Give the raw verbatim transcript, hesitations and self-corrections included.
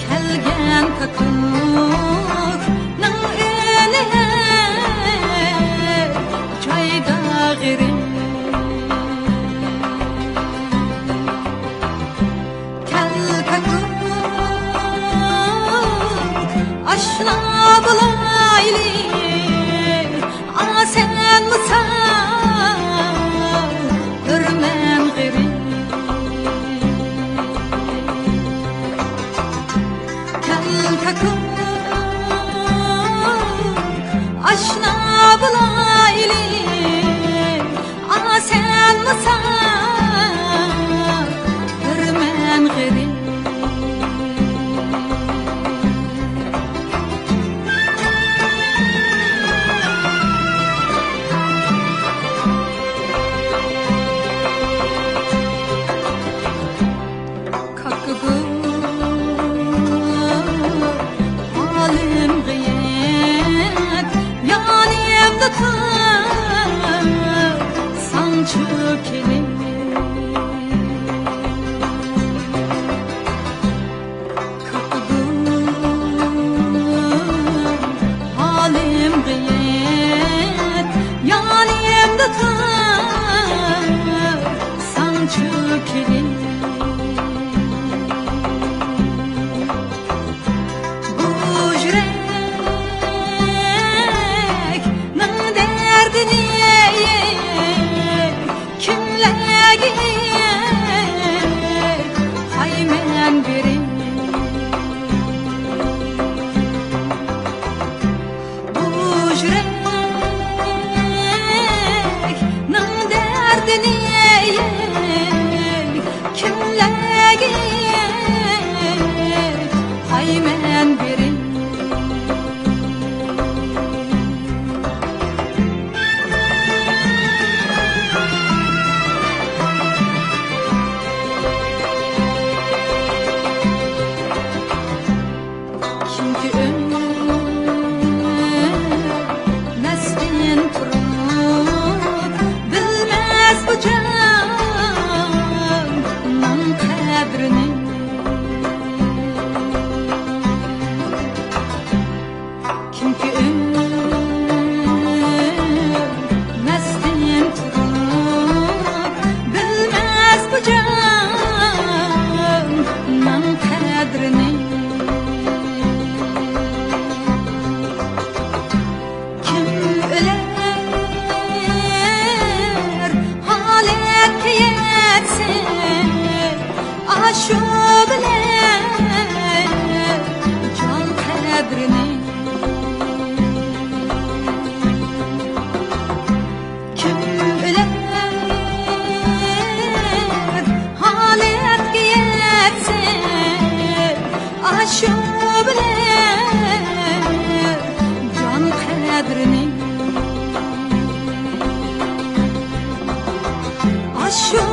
كەلگەن كاككۇكنىڭ ئۈنى جايدا غېرىب. كەل كاككۇك، ئاشنا بولايلى، ئا سەن مۇساپىرمەن غېرىب. كەل كاككۇك، ئاشنا بولايلى، ئا سەن مۇساپىرمەن غېرىب. كاككۇك، ھالىمغا يەت، يانىمدا تۇر، ساڭا چۆكىلىپ. كاككۇك، ھالىمغا يەت، يانىمدا تۇر، ساڭا چۆكىلىپ. بۇ يۈرەكنىڭ دەردىنى كىملەرگە ئېيتايمەن بېرىپ؟ بۇ يۈرەكنىڭ دەردىنى كىملەرگە ئېيتايمەن بېرىپ؟ كىمكى ئۆمەستىن تۇرۇپ، بىلمەس بۇ جاننىڭ قەدرىنى. كىمكى ئۆمەستىن تۇرۇپ، بىلمەس بۇ جاننىڭ قەدرىنى. كىم ئۆلەر ھالەتكە يەتسە، ئاشۇ بىلەن جان قەدرىنى. كىم ئۆلەر ھالەتكە يەتسە، ئاشۇ بىلەن جان قەدرىنى. ئاشۇ